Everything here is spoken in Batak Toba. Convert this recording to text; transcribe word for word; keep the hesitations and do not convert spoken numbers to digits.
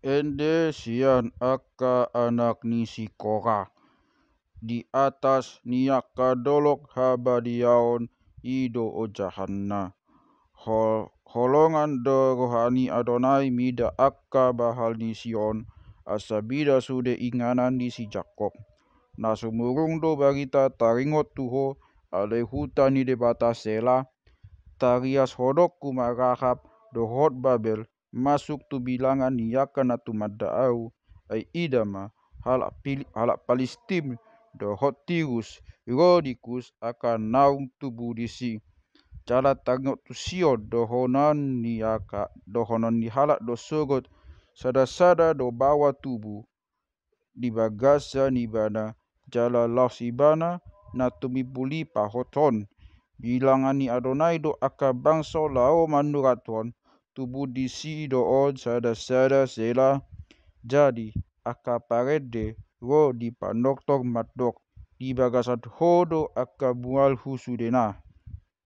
Ende sian angka anak ni si Kora. Di atas ni angka dolok habadiaon i do ojahanna. Ho-, holongan do roha ni Adonai mida angka bahal ni Sion, asa mida sude inganan ni si Jakob. Na sumurung do barita taringot tu ho, ale huta ni Debata Sela, tarias ho do ma Rahab dohot Babel, masuk tu bilangan ni angka na tumanda ahu, ai ida ma, halak Pili-, halak Palistim, dohot Tirus, ro di Kus angka naung tubu disi. Jala taringot tu Sion dohonon ni angka, dohonon ni halak do sogot, sada-sada do baoa tubu di bagasan ibana, jala laos ibana na tumimbul i pahothon. Bilangan ni Adonai do angka bangso laho manurathon, tubu disi do on sada-sada Sela. Jadi angka parende ro di panortor mandok, di bagasan ho do angka mualhu sudena.